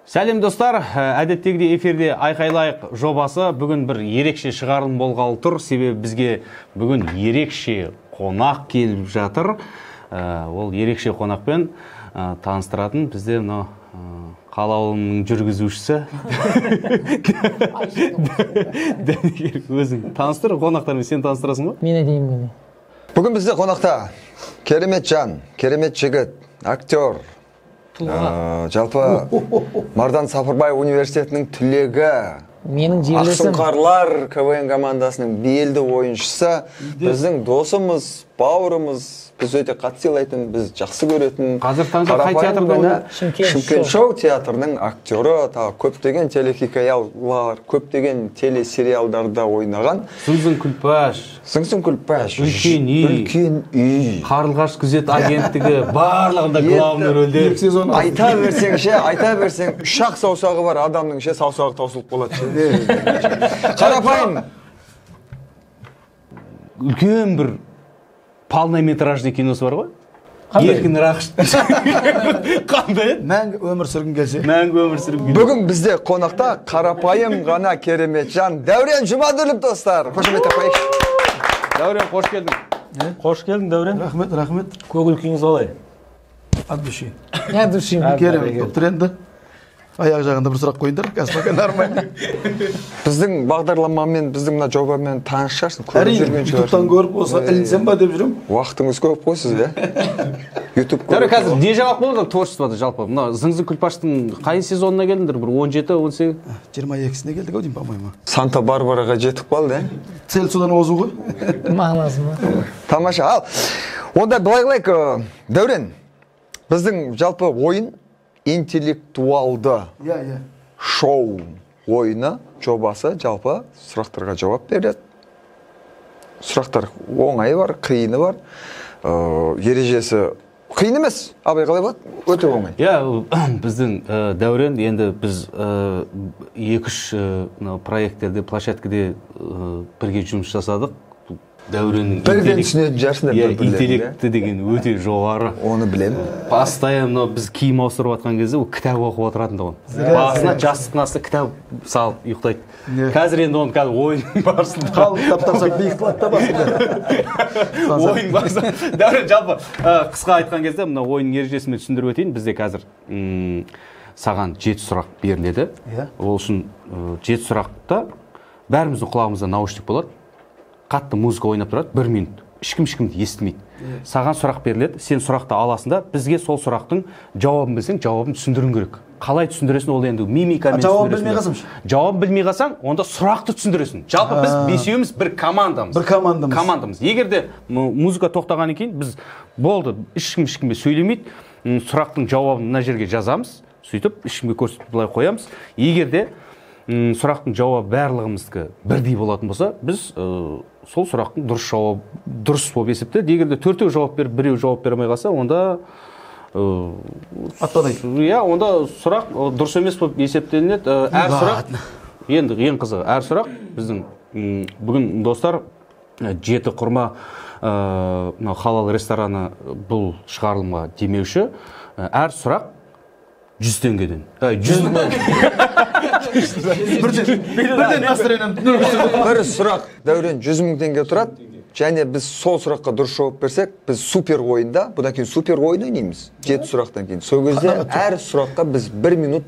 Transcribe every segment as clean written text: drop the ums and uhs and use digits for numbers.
Сәлем, достар, әдеттегідей эфирде «Айқайлайық» жобасы. Бүгін бір ерекше шығарылым болғалы тұр, себебі бізге бүгін ерекше қонақ келіп жатыр. Ол ерекше қонақпен таныстыратын бізде мынау Қалаулымның жүргізушісі Дәнекер. Өзің таныстыр, қонақтармен сен таныстырасың ғой. Мен айтайын ба? Бүгін бізде қонақта керемет жан, керемет жігіт, актер, жалпы Мардан Сапарбаев университетінің түлегі, Менің жерлесім. Ақсұңқарлар КВН командасының белді ойыншысы, біздің досымыз, бауырымыз, біз өте қатты сыйлайтын, біз жақсы көретін. Қазір таңда қай Қарапайым театрда ғана ойнайды? Шымкент. Шымкент Шоу. Шоу театрының актері, тағы көптеген телехикаялар, көптеген телесериалдарда ойнаған. Зың Күлпаш. Зың Күлпаш, Үлкен үй. Үлкен үй. Қарлығаш күзет агенттігі, барлығында главный рөлде. Екі сезон. Айта берсең ше, айта берсең, үш ақ саусағы бар адамның ше, саусағы таусылып қалады ше. Қарапайым. Үлкен бір полнометражный киносы бар ғой. Еркін Рақыш. Қандай еді? Мәңгі өмір сүргім келсе. Мәңгі өмір сүргім келеді. Бүгін бізде қонақта қарапайым ғана керемет жан Дәурен Жұмаділов, достар. Қошеметтеп қояйықшы. Дәурен, қош келдің. Қош келдің, Дәурен. Рахмет, рахмет. Көңіл күйіңіз қалай? От души. От души. Керемет болып тұр енді. Аяқ жағында бір сұрақ қойыңдар, қазір пока нормально. Біздің бағдарламамен, біздің мына жобамен таныс шығарсың, көріп Әрине, жүрген ютубтан шығарсың. Көріп, осы ілінсем ба деп жүрмін. Уақытыңыз көп қой сіз, иә? Ютуб Дәурен, көріп. Қазір не жаңалық болды творчествода жалпы? Мына Зың Зың Күлпаштың қай сезонына келдіңдер? Бір 17, 18? 22-сіне келдік ау деймін, по-моему. Санта Барбараға жетіп қалды, иә? Цель содан озу ғой. Мағынасы ма? Тамаша. Ал, онда былай қылайық, Дәурен, біздің жалпы ойын интеллектуалды Иә, иә. шоу ойыны, жобасы. Жалпы сұрақтарға жауап береді. Сұрақтар оңайы бар, қиыны бар. Ережесі қиын емес. Абай, қалай болады? Өте оңай. Иә, біздің Дәурен енді біз екі үш мынау проекттерде, площадкаде бірге жұмыс жасадық. Дәуреннің Бірден түсінетін шығарсыңдар иә, бір-бірлерін, интеллекті деген өте жоғары. Оны білемін. Постоянно мынау біз киім ауыстырып жатқан кезде ол кітап оқып отыратын тұғын. Басына, жастықтың астына кітап салып ұйықтайды. Қазір енді оны қазір ойын барысында Қалың кітап тапсақ, биік қылады да басында. Ойын барысында. Дәурен, жалпы қысқа айтқан кезде мына ойынның ережесін мен түсіндіріп өтейін. Бізде қазір саған жеті сұрақ беріледі. Иә. Ол үшін жеті сұрақта бәріміздің құлағымызда наушник болады. Қатты музыка ойнап тұрады, бір минут. Ешкім ешкімді естімейді. Саған сұрақ беріледі, сен сұрақты аласың да, бізге сол сұрақтың жауабын білсең, жауабын түсіндіруің керек. Қалай түсіндіресің, ол енді мимикамен А, жауабын түсіндіресің. Білмей қалсам ше? Жауабын білмей қалсаң, онда сұрақты түсіндіресің. Жалпы біз бесеуіміз бір командамыз. Бір командамыз. Командамыз. Егер де музыка тоқтағаннан кейін біз болды, ешкім ешкімге сөйлемейді. Сұрақтың жауабын мына жерге жазамыз. Сөйтіп ешкімге көрсетіп былай қоямыз. Егер де сұрақтың жауабы барлығымыздікі бірдей болатын болса, біз сол сұрақтың дұрыс жауабы дұрыс болып есептеледі. Егер де төртеу жауап беріп, біреу жауап бере алмай қалса, онда Отпадайды. Иә, онда сұрақ дұрыс емес болып есептелінеді. Әр сұрақ Ладно. Енді ең қызығы, әр сұрақ біздің бүгін, достар, Жеті құрма мынау халал рестораны бұл шығарылымға демеуші. Әр сұрақ 100 теңгеден. 100 мың. Бірден настроением. Бір сұрақ, Дәурен, 100 000 теңге тұрады. Және біз сол сұраққа дұрыс жауап берсек, біз супер ойында, бұдан кейін супер ойын ойнаймыз. Жеті сұрақтан кейін. Сол кезде әр сұраққа біз бір минут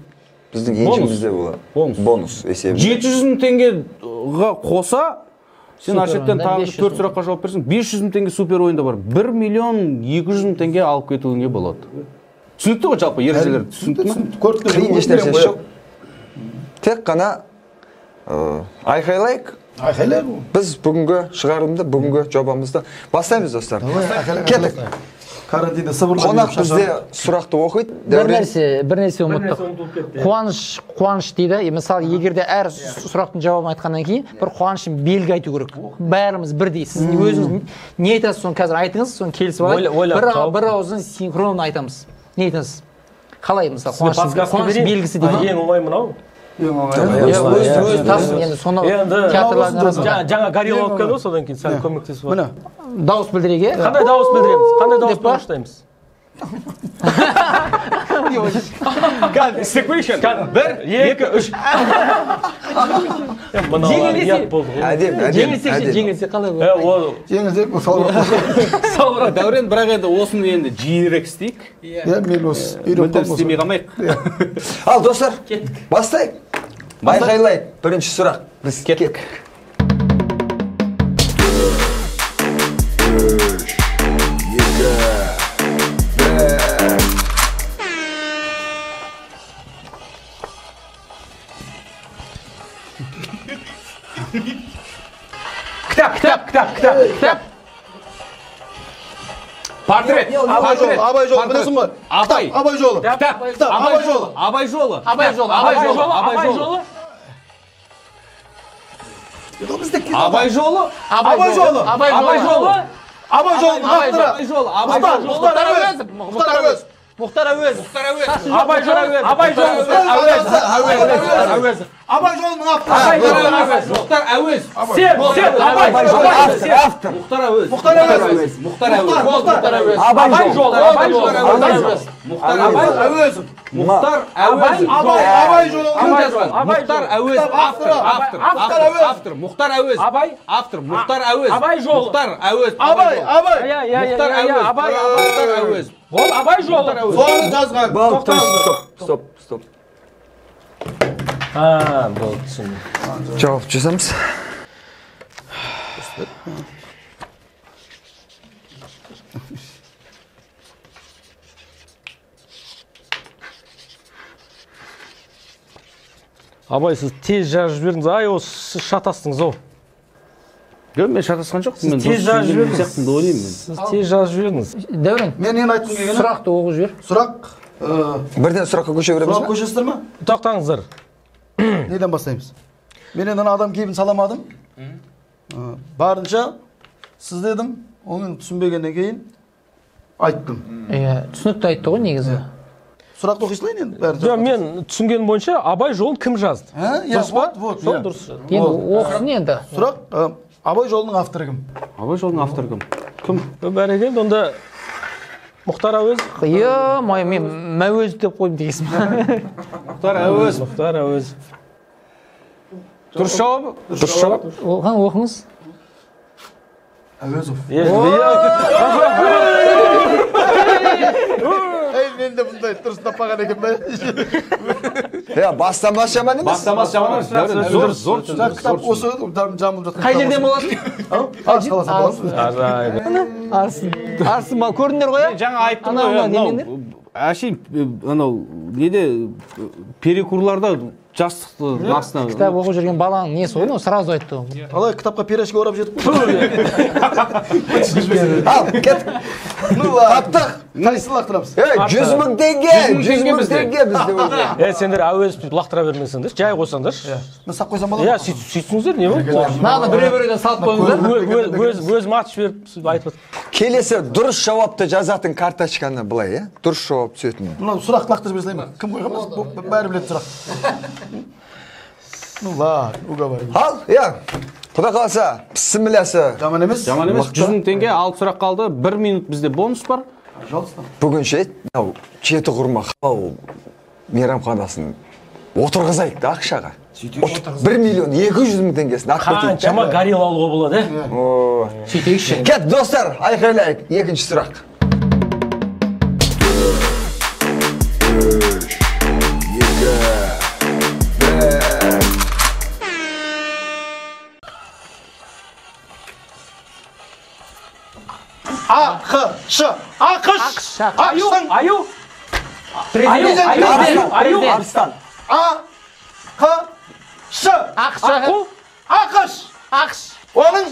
біздің еншімізде болады. Бонус. Бонус есебінде. 700 мың теңгеға қоса, сен Супер ар жақтан ойында тағы 500 төрт мың. Сұраққа жауап берсең, 500 мың теңге супер ойында бар. 1 миллион 200 мың теңге алып кетуіңе болады. Түсінікті ғой жалпы ережелер, түсінікті ма? Көріп Қиын еш нәрсесі жоқ. Тек қана айқайлайық. Айқайлайық. Біз бүгінгі шығарылымды, бүгінгі жобамызды бастаймыз, достар. Давай, айқайлайық. Кеттік. Карантинде сыбырлап Қонақ жүріп бізде сұрақты оқиды. Бір Дәурен. нәрсе, бір нәрсе ұмыттық. Нәрсе ұмытылып кетті. Қуаныш, қуаныш дейді. Мысалы, егер де әр сұрақтың жауабын айтқаннан кейін бір қуанышын белгі айту керек. Бәріміз бірдей. Сіз өзіңіз не айтасыз, соны қазір айтыңыз, соны келісіп алайық. Ойлап тауып. Бір ауыздан синхронно айтамыз. Не айтасыз? Қалай, мысалы, Сізге қуаныш, подсказка қуаныш берейін. белгісі дейді. Ең оңай мынау. Ең оңай. Иә, өз тапсын енді соны Енді театрлардың арасында. Жаңа горилла болып келді ғой, содан кейін сәл көмектесіп Міне. Дауыс білдірейік, иә? Қандай дауыс білдіреміз? Қандай Деп дауыспен па? ұштаймыз? Кән, істеп көрейікші. 1, 2, 3. Мыналар ұят болды ғой. Әдем, әдем. Жеңілсек, жеңілсек қалай болады? Жеңілсек, салбырат. Дәурен, бірақ енді осыны енді жиірек істейік. Иә, мейлі осы. Үйреніп Мүлдем істемей қалмайық. Ал, достар, бастайық. Айқайлайық. Бірінші сұрақ. Біз кеттік. 3, 2, 1. Кітап, кітап, кітап, кітап, кітап. Портрет. Абай жолы, Абай жолы, білесің ғой? Абай. Абай жолы. Кітап. Абай жолы. Абай жолы. Абай жолы, Абай жолы, Абай жолы. Абай жолы. Абай жолы. Абай жолы. Абай жолының авторы. Абай жолы. Абай Мұхтар, жолы. Мұхтар Әуезов. Мұхтар Әуезов. Мұхтар Әуезов. Мұхтар Әуезов. Абай жолы, Абай жолы, Әуезов, Әуезов. Абай жолының авторы. Абай жолы, Әуезов. Мұхтар Әуезов. Сен, сен, Абай, Абай, сен. Автор. Мұхтар Әуезов. Мұхтар Әуезов. Мұхтар Әуезов. Мұхтар Әуезов. Абай жолы, Абай жолы, Әуезов. Мұхтар Әуезов. Әуезов. Мұхтар Әуезов. Абай, Абай жолы. Кім жазған? Абай Мұхтар жолы. Әуезов. Автор, автор, Автор автор, Әуезов. автор. Мұхтар Әуезов. Абай. Автор, Мұхтар Әуезов. Абай жолы. Мұхтар Әуезов. Абай, Абай. Иә, иә, Мұхтар иә, иә, Әуезов. Абай, Мұхтар Әуезов. Ол Абай жолы. Соны жазған. Болды, стоп, стоп, стоп. А, болды, түсіндім. Жауап жазамыз. Абай, сіз тез жазып жібердіңіз. Ай, осы сіз шатастыңыз ау. Жоқ, мен шатасқан жоқпын. Мен Тез дұрыс жазып түсінген жібердіңіз. сияқтымын деп ойлаймын мен. Сіз тез жазып жібердіңіз. Дәурен, Мен енді айтқым келгені сұрақты оқып жібер. сұрақ, Бірден сұраққа көше береміз сұрақ ба? көшесіздер ме? Тоқтаңыздар. Неден бастаймыз? Мен енді ана адам кейпін саламадым. Барынша сіз дедім, оны түсінбегеннен кейін айттым. Иә, түсінікті айтты ғой негізі. Сұрақты оқи салайын енді бәрін. Жоқ, мен түсінгенім бойынша Абай жолын кім жазды? Ә, иә, Дұрыс па? вот, вот, Сол иә. дұрыс. Енді оқысын енді. Сұрақ, Абай жолының авторы кім? Абай жолының авторы кім? Кім? Бәрекелді, онда Мұхтар Әуезов. Е, мен Мәуезов деп қойдым дегенсің ба? Мұхтар Әуезов. Мұхтар Әуезов. Дұрыс жауап? Дұрыс жауап. Оған оқыңыз. Әуезов. Е, Ей, мен де бұндай дұрыс таппаған екен бе? Иә, бастамас жаман емес. Бастамас жаман емес. Дәурен, зор, зор Жаңа түсіндірді, кітап зор осы жамылып жатқан. Қай жерден болады? Арыс қаласынан болады. Ажайып. Арсын. Арсын ба, көрдіңдер ғой, иә? Жаңа айттым Анау, ғой, мынау мынау немене? әшейін анау неде перекурларда жастықты астына Кітап оқып жүрген баланың несі ғой, мынау сразу айтты ғой. Қалай кітапқа перешке орап жетіп Ал, кеттік. Ну ладно. Таптық. Қайсысын лақтырамыз? Ей, 100 мың теңге, 100 мың теңге бізде өзі. Е, сендер Әуезов деп лақтыра бермесеңдерші, жай қойсаңдаршы. Мен сап қойсам болады Иә, ма? сөйтсеңіздер не болды? Мынаны біреу-біреуден салып қойыңыздар. Өзім атып жіберіп сөйтіп айтып отыр. Келесі дұрыс жауапты жазатын карточканы былай, иә? Дұрыс жауап түсетін. Мынау сұрақты лақтырып жібере салайын ба? Кім қойған? Бәрі білетін сұрақ. Ну ладно, уговорили. Ал, иә. Құда қаласа, пісіміләсі. Жаман емес. Жаман емес. 100 мың теңге, 6 сұрақ қалды. 1 минут бізде бонус бар. Пожалуйста. Бүгін ше, мынау жеті құрма халал мейрамханасын отырғызайық та ақшаға. 1 миллион 200 мың теңгесін ақ кетейік. Қаншама горилла алуға болады, е? Сөйтейікші. Кет, достар, айқайлайық. Екінші сұрақ. 3, 2, 1. А, Х, Ш. АҚШ. Аю, АҚШ-тың аю, Президент. аю, аю, аю, Арыстан. А, Х, Ш. АҚШ. аққу, АҚШ. АҚШ. Оның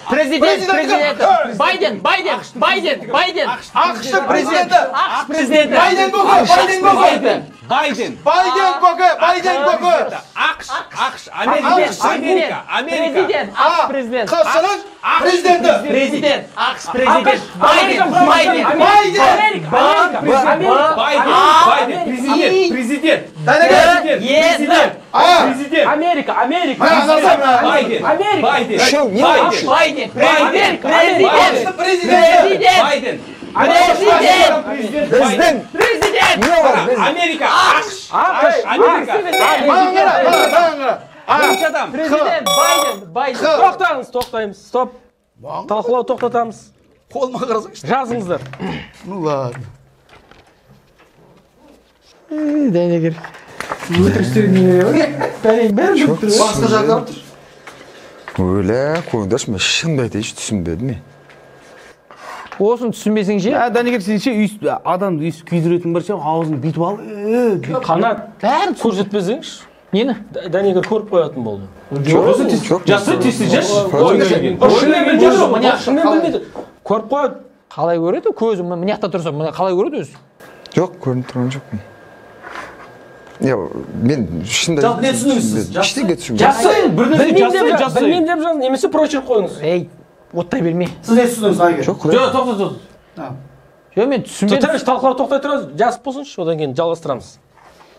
Президент, Президенті. президенті. Байден, Байден, Байден, Байден. АҚШ-тың президенті. АҚШ президенті. Байден көке, Байден көке. Байден. Байден көке, Байден көке. АҚШ, АҚШ, Америка, Америка, Америка. Президент, АҚШ президент. АҚШ-ның президенті. Президент, АҚШ президент. Байден, Байден. Байден. Америка, Байден, Байден, президент, президент. Дәнеке. Президент, А. президент. Америка, Америка, Мына, мына, мына. Байден, Америка. Байден, Үшеу, не Байден, Байден, президент, президент. АҚШ-тың президенті. Президент. Байден. Президент. Біздің Президент. Америка. АҚШ. АҚШ. Америка. Маған қара, маған қара. Бірінші адам. Президент Байден, Байден. Тоқтаңыз, тоқтаймыз. Стоп. Талқылау тоқтатамыз. Қолыма қарасаңшы. Жазыңыздар. Ну ладно. Дәнегер. Өтірік сөйлеме бар. Бәрі бәрі біліп тұр. Басқа жаққа қарап тұр. Өлә, қойыңдаршы, мен шынымды айтайыншы, түсінбедім мен. Осыны түсінбесең ше? Дәнегер, сен ше адамды өйстіп күйдіретін бір ше, аузын бүйтіп ал. Қанат, Бәрін көрсетпесеңші. Нені? Дәнегер көріп қоятын болды. Жоқ, Жасы тиісті жас. Шынымен білмейді. Көріп қояды. Қалай көреді? Көзі мына жақта тұрса, мына қалай көреді өзі? Жоқ, көрініп тұрған жоқпын. Мен шынында Жалпы не түсіндіңіз сіз? Ештеңе түсінбедім. Жақсы, бір нәрсе жақсы. Білмеймін деп жазыңыз, немесе прочерк қойыңыз. Ей, оттай берме. Сіз не түсіндіңіз, Айгер? Жоқ, құдай. Жоқ, тоқта, тоқта. Жоқ, мен түсінбедім. Тыныш, талқылау тоқтай тұрыңыз, жазып болсыншы, одан кейін жалғастырамыз.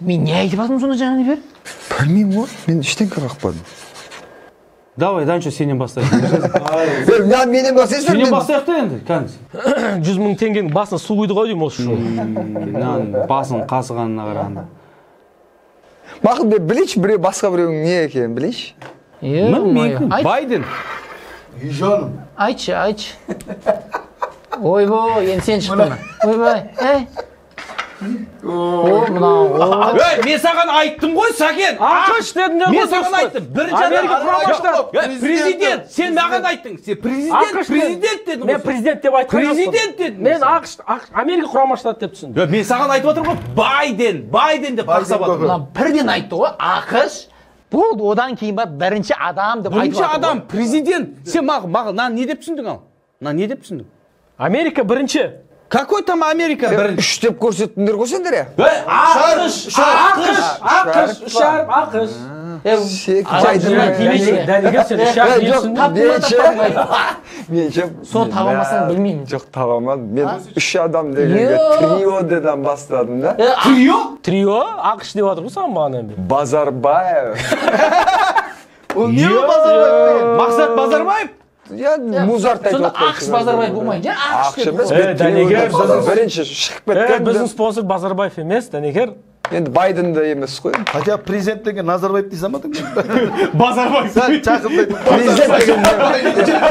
Мен не айтып жатырмын сонда жаңа бері? Білмеймін ғой, мен ештеңе қақпадым. Давай, Данчо, сенен бастайық. Менен бастайсың. Сенен бастайық та енді, кәдімгі. 100 мың теңгенің басына су құйды ғой деймін осы жолы. Мынаның басын қасығанына қарағанда. Мақұл, мен білейінші, біреу басқа біреудің не екенін білейінші. Мен Байден. Үй жаным. Айтшы, айтшы. Ойбой, енді сен шықтың. Ойбай, ей. О, мынау. Ей, мен саған айттым ғой, Сәкен. АҚШ дедіңдер ғой. Мен саған айттым. Бірінші адам. Америка Құрама Штаты. Президент, сен маған айттың. Сен президент, президент дедің ғой. Мен президент деп айтқан жоқпын. Президент дедім. Мен АҚШ, Америка Құрама Штаты деп түсіндім. Мен саған айтып отырмын ғой, Байден, Байден деп қақсап жатыр. Мына бірден айтты ғой, АҚШ. Болды, одан кейін барып бірінші адам деп айтып Бірінші адам, президент. Сен маған, мынаны не деп түсіндің ал? Мынаны не деп түсіндің? Америка бірінші. Какой там Америка бірінші? Үш деп көрсеттіңдер ғой сендер, е? АҚШ, АҚШ, АҚШ, үш әріп АҚШ. Дәнегер, сен үш әріп не түсіндің? Мен ше, Соны таба алмасаң білмеймін. Жоқ, таба алмадым. Мен үш адам дегенге триодан бастадым да. Трио? Трио? АҚШ деп жатыр ғой саған бағанадан бері. Базарбаев. Ол не ол Базарбаев деген? Мақсат Базарбаев? Я Музарт айтып Сонда отқан. АҚШ Базарбаев болмайды, АҚШ АҚШ емес, Дәнегер, бірінші шығып кеткен. Біздің спонсор Базарбаев емес, Дәнегер. Енді Байден да емес қой. Хотя президент деген Назарбаев дей салмадың ба? Базарбаев. Сәл жақындайды.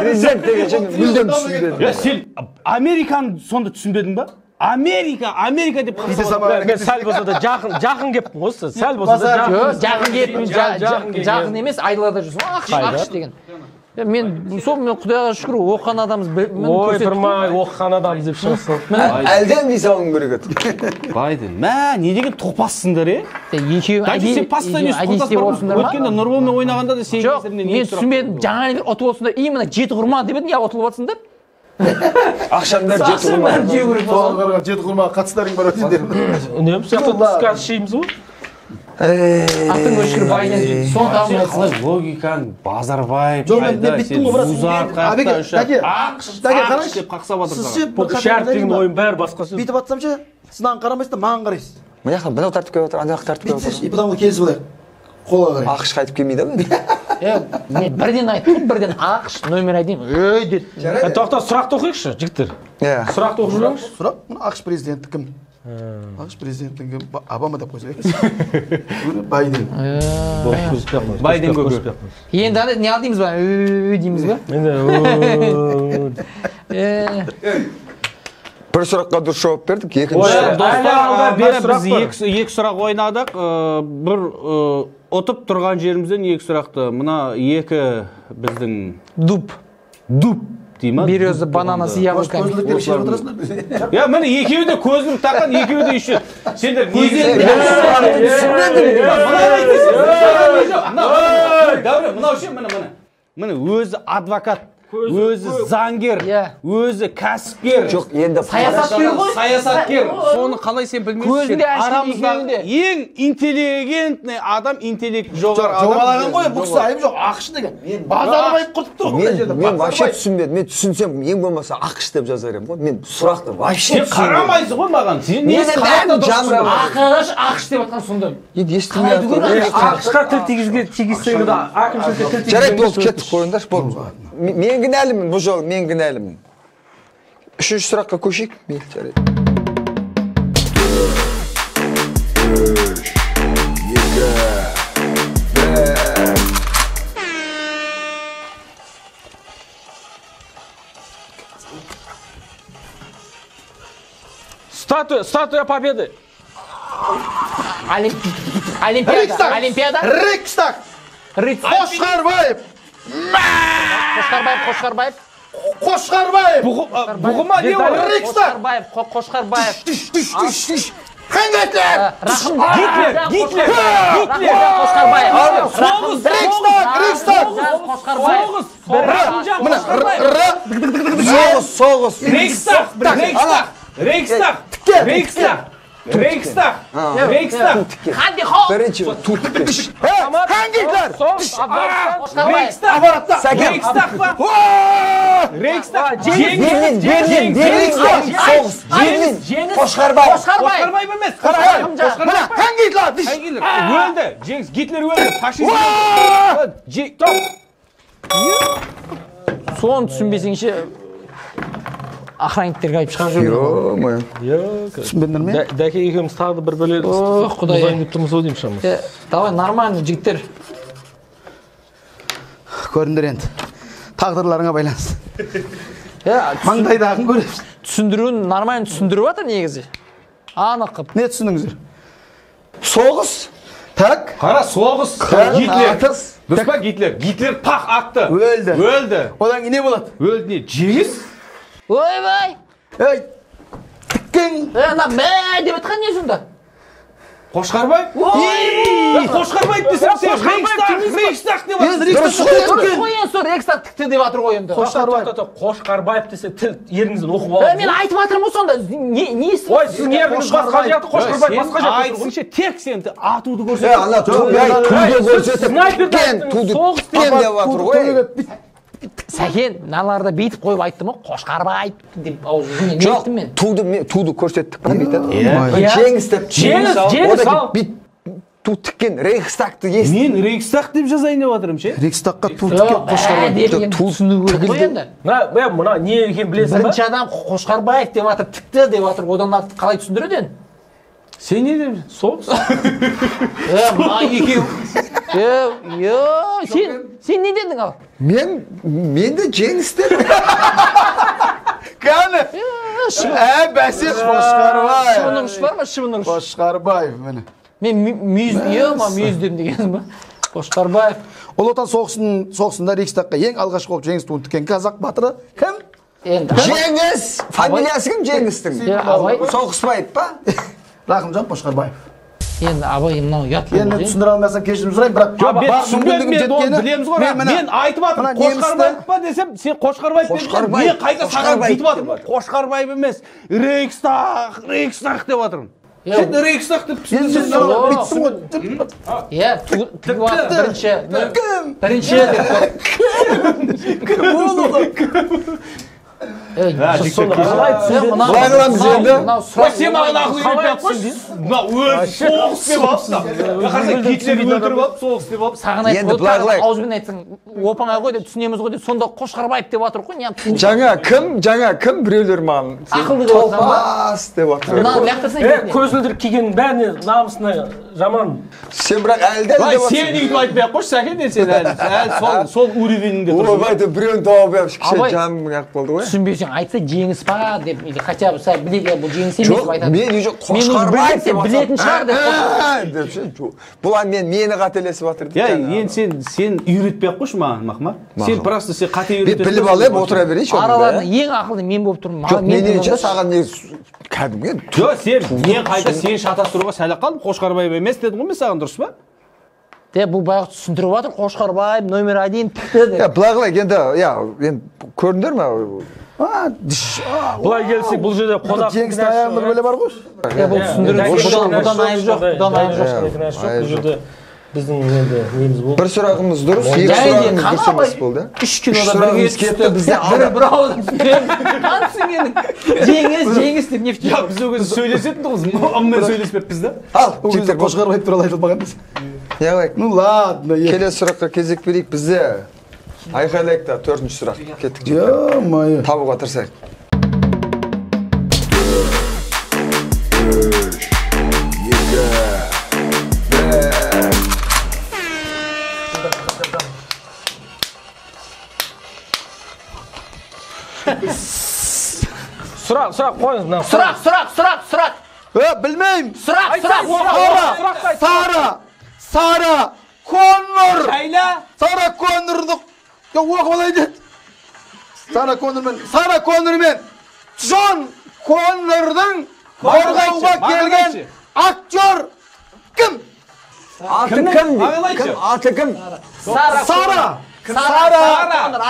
Президент деген ше мүлдем түсінбедім. Я сен Американы сонда түсінбедің ба? Америка, Америка деп қақсап. Мен сәл болса да жақын кептім ғой, сәл болса да жақын кептім, жақын емес, айдалада жүрсің. АҚШ, АҚШ деген. Мен сол, мен Құдайға шүкір, оқыған адамыз. Ой, тұрмай, оқыған адамыз деп шығасың. Әлден дей салуың керек еді. Байден, мә, не деген топассыңдар, е? Екеуі сен постоянно өткенде Нұрболмен ойнағанда да сен жоқ, мен түсінбедім. Жаңа ұтып отырсыңдар, именно жеті құрма деп едің, я ұтылып отырсыңдар. Ақшамдар жеті құрма. Соған қараған жеті құрмаға қатыстарың бар сендер. Үнемі сияқты түскі ас жейміз ғой. Аттың өшкір Байден, соны таба Қалай логикаң, Базарбаев, Жоқ, мен біттім ғой, Музарт, Әбеке, Дәке, АҚШ, Дәке, АҚШ қараңызшы. деп қақсап жатыр Сіз саған. ше, бір Үш әріп деген қатар ойын бәрі басқа сөз. Бүйтіп атсам ше, сіз маған қарамайсыз да, маған қарайсыз. Мына жақта мынау тартып келіп отыр, ана жақта тартып келіп Бүйтсеңші, отыр. и потом келісіп алайық. Қолға қарай. АҚШ қайтып келмейді ау енді. Мен бірден айттым, бірден АҚШ номер один. Ей деді. Тоқта, сұрақты оқиықшы, жігіттер. Иә. Сұрақты оқып жіберіңізші. Сұрақ, мына АҚШ президенті кім? АҚШ президенті кім? Обама деп қойса. Байден. Байден көке. Енді ана не ал дейміз ба? Дейміз ба? Енді Бір сұраққа дұрыс жауап бердік, екінші Ой, сұрақ. Достар, бес біз сұрақ бар. екі сұрақ ойнадық. Бір ұтып тұрған жерімізден екі сұрақты. Мына екі біздің Дуб. Дуб дей ма? Береза, банана с яблоками. Көзілдік деп шешіп отырасыңдар. Я, міне екеуі де көзілдірік таққан, екеуі де еще. Сендер Түсінбедім. Дәурен, мынау ше, міне, міне. Міне өзі адвокат, өзі заңгер, өзі кәсіпкер. Жоқ, енді Саясаткер ғой. Саясаткер. Соны қалай сен білмейсің? Көзінде әшкере Арамыздағы екеуінде. ең интеллигентный адам, интеллект жоғары адам. Жобалаған ғой, бұл кісі айып жоқ, АҚШ деген. Базарбаев құртып тұр ғой мына жерде. Мен вообще түсінбедім. Мен түсінсем, ең болмаса АҚШ деп жазар едім ғой. Мен сұрақты вообще Сен қарамайсың ғой маған. Сен не Мен енді бәрін жамырап АҚШ, АҚШ деп жатқан сонда. Енді естімей Қалай жатыр. АҚШ-қа тіл тигізсең де әкімшілікке тіл Жарайды, тигізсең болды, кеттік, қойыңдаршы, болды. Мен кінәлімін, бұл жолы мен кінәлімін. Үшінші сұраққа көшейік. Мейлі, жарайды. 3, 2, 1. Статуя Победы. Олимпиада. Олимпиада. Рейхстаг. Қошқарбаев. Қошқарбаев. Қошқарбаев. Бұғыма не ол? Рейхстаг. Қошқарбаев. Гитлер! Гитлер! Гитлер! Гитлер! Қошқарбаев. Соғыс! Рейхстаг! Рейхстаг! Соғыс! Соғыс, соғыс. Рейхстаг! Рейхстаг! Рейхстаг! Рейхстаг! Рейхстаг! Рейхстаг! Қанди хо! Бірінші ту тіккен. Гитлер! Рейхстаг! Рейхстаг па? Рейхстаг! Берлин, Берлин, Берлин, соғыс, Берлин, Қошқарбаев. Қошқарбаев емес! Мына, Гитлер! Гитлер өлді! Жеңіс, Гитлер өлді! Фашизм өлді! Соны түсінбесеңше, охранниктерге айтып шығарып жіберді. Ё-моё. Түсінбедіңдер ме? Дәке екеуміз тағы да бір бөле Ох, Құдай. бұзайын деп тұрмыз ғой деймін шамасы. Давай, нормально, жігіттер. Көріңдер енді. Тағдырларыңа байланысты. Маңдайдағын көресің. Түсіндіруін нормально түсіндіріп жатыр негізі. Анық қып. Не түсіндіңіздер? Соғыс. Так. Қара, соғыс. Гитлер. Дұрыс па, Гитлер? Гитлер пақ атты. Өлді. Өлді. Одан кейін не болады? Өлді не? Жеңіс? Ойбай! Ей, тіккен. Ана мә деп айтқан не сонда? Қошқарбаев? Ой! Қошқарбаев десем сен Рейхстаг, Рейхстаг деп Енді жатырсың. Рейхстаг Дұрыс қой енді, сол Рейхстаг тікті деп жатыр ғой енді. Қошқарбаев. Қошқарбаев десе тіл еріңізден оқып алады. Мен айтып жатырмын ғой сонда. Не естіп? Ой, сіздің еріңіз басқа жақта, Қошқарбаев басқа жақта. Айтсыңшы, тек сен атуды Е, көрсетіп. ана туды көрсетіп, Снайперді туды соғыс тіккен деп жатыр ғой. Сәкен, мыналарды бүйтіп қойып айттым ғой, Қошқарбаев деп аузымнан не Жоқ, айттым мен? туды көрсеттік па бүйтіп. Иә. Жеңіс деп. Жеңіс, жеңіс ал. Одан кейін ту тіккен Рейхстагты естіп. Мен Рейхстаг деп жазайын деп жатырмын ше. Рейхстагқа ту тіккен Қошқарбаев. Деп енді түсіну керек қой енді. Мына не екенін білесің ба? Бірінші адам Қошқарбаев деп жатыр, тікті деп жатыр, одан артық қалай түсіндіреді енді? Сен не деп? Соғыс. Мына екеу. Сен не дедің ал? Мен де жеңіс дедім. Кәні. Бәсе Қошқарбаев. Шыбын ұрыш бар ма, шыбын ұрыш? Қошқарбаев, міне. Мен мүйіз дедім дегенім ба? Қошқарбаев. Ұлы Отан соғысында Рейхстагқа ең алғашқы болып жеңіс туын тіккен қазақ батыры кім? Жеңіс! Фамилиясы кім Жеңістің? Соғысбаев па? Рахымжан Қошқарбаев. Енді Абай мынау ұят Енді болды. түсіндіре алмасам кешірім сұраймын, бірақ Жоқ, мен бар түсінбедім, мүмкіндігім мен оны жеткені. білеміз ғой. Мен мына- Мен айтып жатырмын, мына немісті- Қошқарбаев па десем, сен Қошқарбаев дедің. Қошқарбаев, Мен қайта саған Қошқарбаев бүйтіп жатырмын. Қошқарбаев емес, Рейхстаг, Рейхстаг деп жатырмын. Сен Рейхстаг деп Енді сен түсіндірсең. бүйттің ғой. Иә, тігіп жатыр бірінші. Бірінші деп. Былай қыламыз енді. Ой, сен маған ақыл үйретпей ақ қойшы. Мына өзі соғыс деп алыпты. Қараса, Гитлер өлтіріп алып, соғыс деп алып. Саған Енді айтып былай қылайық. ауызбен айтсаң, оп-оңай ғой деп түсінеміз ғой деп, сонда Қошқарбаев деп жатыр ғой, неғып түсінбейсің? Жаңа кім, жаңа кім біреулер маған Ақылды деп жатқан ба? топас деп жатыр. Мынаны лақтырсаң бетіне. Көзілдірік кигеннің бәріне намысына жаман. Сен бірақ әлі де Ой, деп сен жатырсың. өйтіп айтпай ақ қойшы, Сәкен, сен әлі сол уровеньде тұрсың. Ойбай, деп біреуін тауып алып, кішкене Абай. жаным ақ болды ғой. Түсінбесең айтса жеңіс па деп, или хотя бы сәл біледі, бұл жеңіс емес Жоқ, деп айтады. мен уже Мен Қошқарбаев білсем, деп білетін шығар деп. деп ше, жоқ. Бұл мені қателесіп жатыр Я, дейді. енді сен үйретпей ақ қойшы маған, Махма. Сен Мақұл. просто сен қате Мен үйретесің. біліп алайын, отыра берейінші онда, Араларында иә? ең ақылды мен болып тұрмын. Жоқ, Маған мен мен тыңдаңдаршы. саған не кәдімгі Жоқ, сен мен қайта сен шатастыруға сәл ақ қалдым. Қошқарбаев емес дедім ғой мен саған, дұрыс па? Де, бұл баяғы түсіндіріп жатыр, Қошқарбаев номер 1 тікті деп. Я, былай қылайық енді, я, енді көрдіңдер ме? Былай келсек, бұл жерде қонақ Жеңістің аяғында бір бөле бар ғой. Е, бұл түсіндіру бұдан айып жоқ, бұдан айып жоқ. Кінәсі жоқ. Бұл жерде біздің енді неміз болды. Бір сұрағымыз дұрыс, екі Және де сұрағымыз дұрыс қана емес болды. Үш кинода бірге сұрағымыз кетті, бізде бір бір ауыздан қан түсінгенің. Жеңіс, жеңіс деп не Я, біз ол кезде сөйлесетін тұғыз, ыммен сөйлеспеппіз да. Ал, Ол кезде жігіттер, Қошқарбаев туралы айтылмаған десе. не қылайық? Ну ладно, е. Келесі сұраққа кезек берейік. Бізде айқайлайық та төртінші сұрақ. Кеттік жігіттер. Ё-моё. Табуға тырысайық. Сұрақ, сұрақ қойыңыз мына. Сұрақ, сұрақ, сұрақ, сұрақ. Білмеймін. Сұрақ, сұрақ. Сара, Сара Коннор. Шайла. Сара Коннорды оқып алайын деді. Сара Коннормен, Сара Коннормен Джон Коннордың қорғауға келген актер кім? Аты кім? Кім? Аты кім? Сара. Сара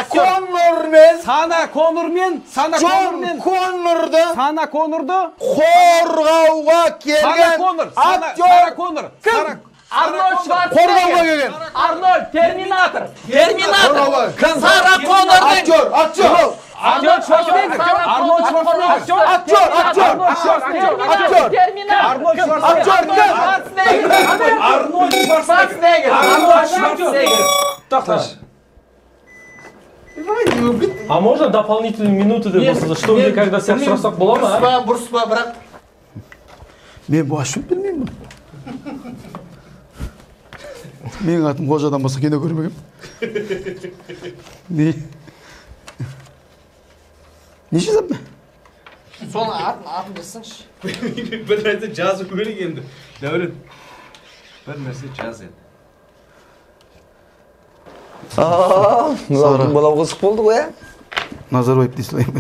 Коннормен, Сара Коннормен, Сара Джон Коннорды, Сара Коннорды қорғауға келген актер кім? Арнольд Қорғауға Шварценеггер. келген. Арнольд, Терминатор. Терминатор. Сара Коннордың. Актер, актер. Арнольд Шварценеггер. Арнольд Шварценеггер. Актер, актер. Актер. Терминатор. Арнольд Шварценеггер. Актер кім? Арнольд Шварценеггер. Арнольд Шварценеггер. Тоқташы. А можно дополнительные минуты деп болса, что где когда сияқты сұрасақ бола ма? Бұрыс па, бұрыс па, бірақ. Мен вообще білмеймін. Менің атым Қожадан басқа кино көрмегем. Не? Не жазамын? Соның атын жазсаңшы. Бір нәрсе жазу керек енді. Дәурен. Бір нәрсе жаз енді. Мынау қызық болды ғой, ә? Назарбаев дей салайын.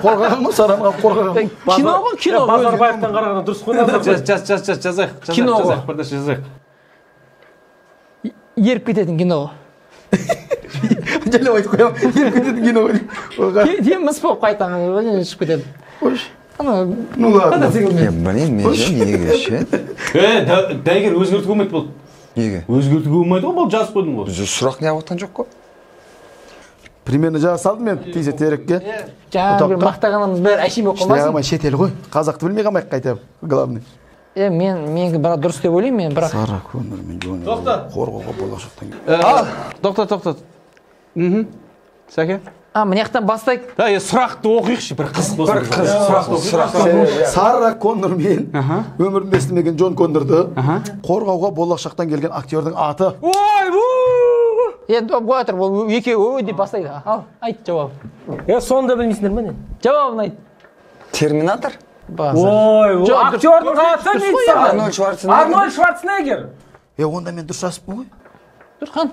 Қорғаған ғой, Сараны қорғаған. Кино ғой, кино. Базарбаевтан қарағанда дұрыс қой. Жаз, жаз, жаз, жазайық. Кино ғой. Жазайық, бір нәрсе жазайық. Еріп кететін кино ғой. Жайлап айтып қоямын. Еріп кететін кино ғой. Кейін мыс болып қайтадан шығып кетеді. Қойшы. Ну ладно. Блин, мен ше, неге ше? Дәйгер өзгертуге болмайды болды. Неге? Өзгертуге болмайды ғой, бұл жазып қойдың ғой. Бізде сұрақ не отқан жоқ қой. Примерно жаза салдым мен тисе терекке. Жаңа бір мақтағанымыз бәрі әшейін болып қалмасын. Шетел ғой. Қазақты білмей қалмайық қайта, главный. Мен бірақ дұрыс деп ойлаймын мен, бірақ. Сара Коннор мен Джон қорғауға болашақтан. Тоқта, тоқта. Сәке? Мына жақтан бастайық. Да, сұрақты оқиықшы, бір қызық болсын. Бір қызық сұрақ. Сара Коннор мен өмірінде естімеген Джон Коннорды қорғауға болашақтан келген актердің аты. Ой, бу! Енді қоя тұр, ол екеуі ой деп бастайды. Ал, айт жауабын. Соны да білмейсіңдер ме не? Жауабын айт. Терминатор? Ой, актердің аты не саған? Арнольд Шварценеггер. Арнольд Шварценеггер. Онда мен дұрыс жазыппын ғой. Дұрыс қан.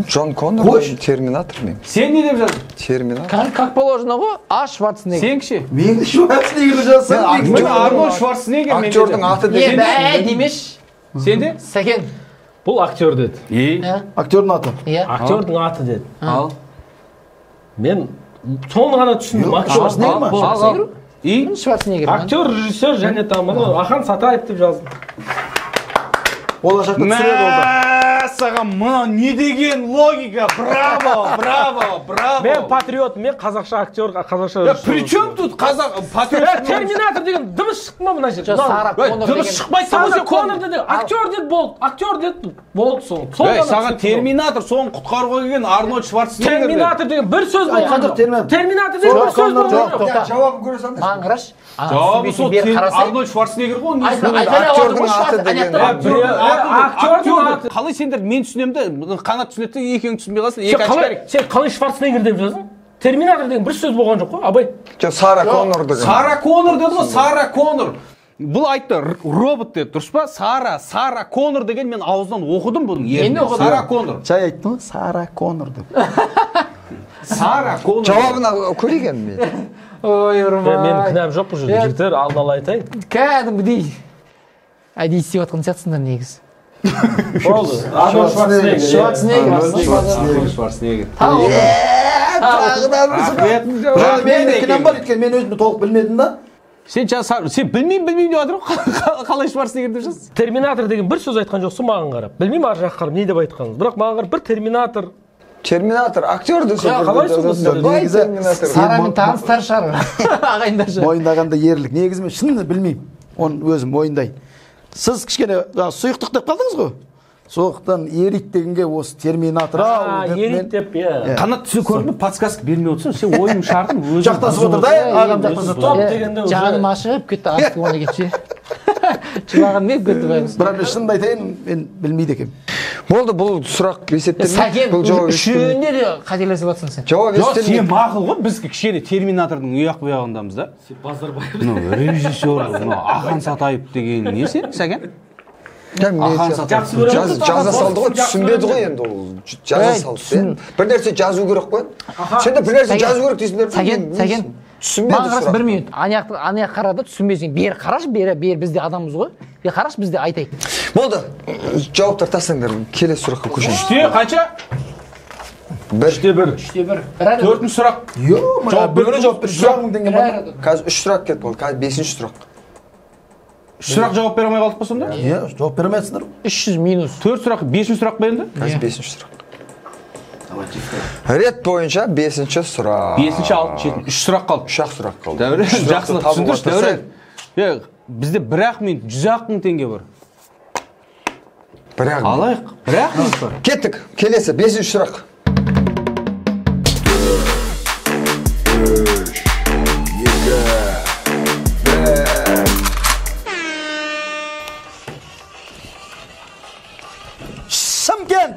Джон Коннор, Терминатор мен. Сен не деп жаздың? Терминатор. Как положено ғой, А Шварценеггер. Сен кіші? Мен Шварценеггерді жазсам. Міне Арнольд Шварценеггер мен. Актердің аты деген. Бә, демеш. Сен де? Сәкен. Бұл актер деді. Актердің аты. Актердің аты деді. Ал. Мен соны ғана түсіндім. Шварценеггер ма? И? Шварценеггер. Актер, режиссер және там Ахан Сатаев деп жаздым. Болашақта түсіреді ол да. Саған мынау не деген логика? Браво, браво, браво. Мен патриот, мен қазақша актер, қазақша режиссер. При чем тут қазақ патриот? Терминатор деген дыбыс шықты ма мына жерде? Сара Коннор деген. Дыбыс шықпайды. Сара Коннор деді, актер деді болды, актер деді болды соң. Саған Терминатор соны құтқаруға келген Арнольд Шварценеггер. Терминатор деген бір сөз болған жоқ. Терминатор деген бір сөз болған жоқ. Жауабын көре салыңдаршы. Маған қарашы. Жауабы сол Арнольд Шварценеггер ғой. Актердің аты деген. Актердің аты. Қалай сендер мен түсінемін де, Қанат түсінеді де, екеуің түсінбей қаласың, екі очкарик. Сен қалай Шварценеггер деп жаздың? Терминатор деген бір сөз болған жоқ қой, Абай. Жоқ, Сара Коннор деген. Сара Коннор деді ғой, Сара Коннор. Бұл айтты, робот деді, дұрыс па? Сара Коннор деген мен аузынан оқыдым бұның ерін. Сара Коннор. Жай айттың ғой, Сара Коннор деп. Сара Коннор. Жауабын көрейік енді мен. Ой, ұрмай. Менің кінәм жоқ бұл жерде, жігіттер, алдын ала айтайын. Кәдімгідей әдейі істеп жатқан сияқтысыңдар негізі. Болды. Арнольд Шварценеггер. Шварценеггер. Шварценеггер. Тағы да бір сұрақ. Бірақ менің кінәм бар, өйткені мен өзімді толық білмедім да. Сен сен білмеймін деп жатыр ғой. Қалай Шварценеггер деп жаздың? Терминатор деген бір сөз айтқан жоқсың маған қарап. Білмеймін ар жаққа қарап не деп айтқаныңыз. Бірақ маған қарап бір Терминатор. Терминатор, актер десе. Қалай сонда? Сарамен таныстар шығар. Ағайындар шығар. Мойындағанда ерлік. Негізі мен шынын білмеймін. Оны өзім мойындайын. Сіз кішкене сұйықтық деп қалдыңыз ғой. Соқтан ериді дегенге осы терминатор ау деп. Ериді деп, иә. Қанат түсі көрдім, подсказка бермей отырсың, сен ойың шартын өзің жақтасып отыр да, ағам жақтасып отыр. Жаным ашып кетті, асты оны кетші. Жылағым келіп кетті байғұс. Бірақ мен шынымды айтайын, мен білмейді екенмін. Болды, бұл сұрақ есептелмейді. Бұл жауап үшеуінде де қателесіп жатсың сен. Жауап естелмейді. Сен мақұл ғой, біз кішкене терминатордың ұяқ бұяғындамыз да. Базарбаев. Режиссер, Ахан Сатаев деген не сен, Сәкен? Ахан Сатаев. Жаза салды ғой, түсінбеді ғой енді ол. Жаза салды. Бір нәрсе жазу керек қой. Сен де бір нәрсе жазу керек дейсіңдер. Сәкен, Сәкен. Түсінбеді сұрақ. Бір минут. Ана қарады, түсінбесең. Бері қарашы, бері біз де адамбыз ғой. Бері қарашы, біз де айтайық. Болды. Жауаптар тастаңдар. Келесі сұраққа көшеміз. 3-те қанша? 1. 3-те 1. 3-те 1. Төртінші сұрақ. Жауап беру, жауап беру. 100 мың теңге бар. Қазір 3 сұрақ кетіп қалды. Қазір 5-ші сұрақ. 3 сұрақ жауап бере алмай қалдық па сонда? Иә, жауап бере алмайсыңдар. 300 минус. 4 сұрақ, 5-ші сұрақ па енді? Қазір 5-ші сұрақ. Рет бойынша 5-ші сұрақ. 5-ші, 6-шы, 7-ші. 3 сұрақ қалды. 3 сұрақ қалды. Дәурен, жақсылап түсіндірші, Дәурен. Бізде 1 минут 100 мың теңге бар. 1 минут. Алайық, 1 минут бар. Кеттік. Келесі 5-ші сұрақ. 3, 2, 1. Шымкент.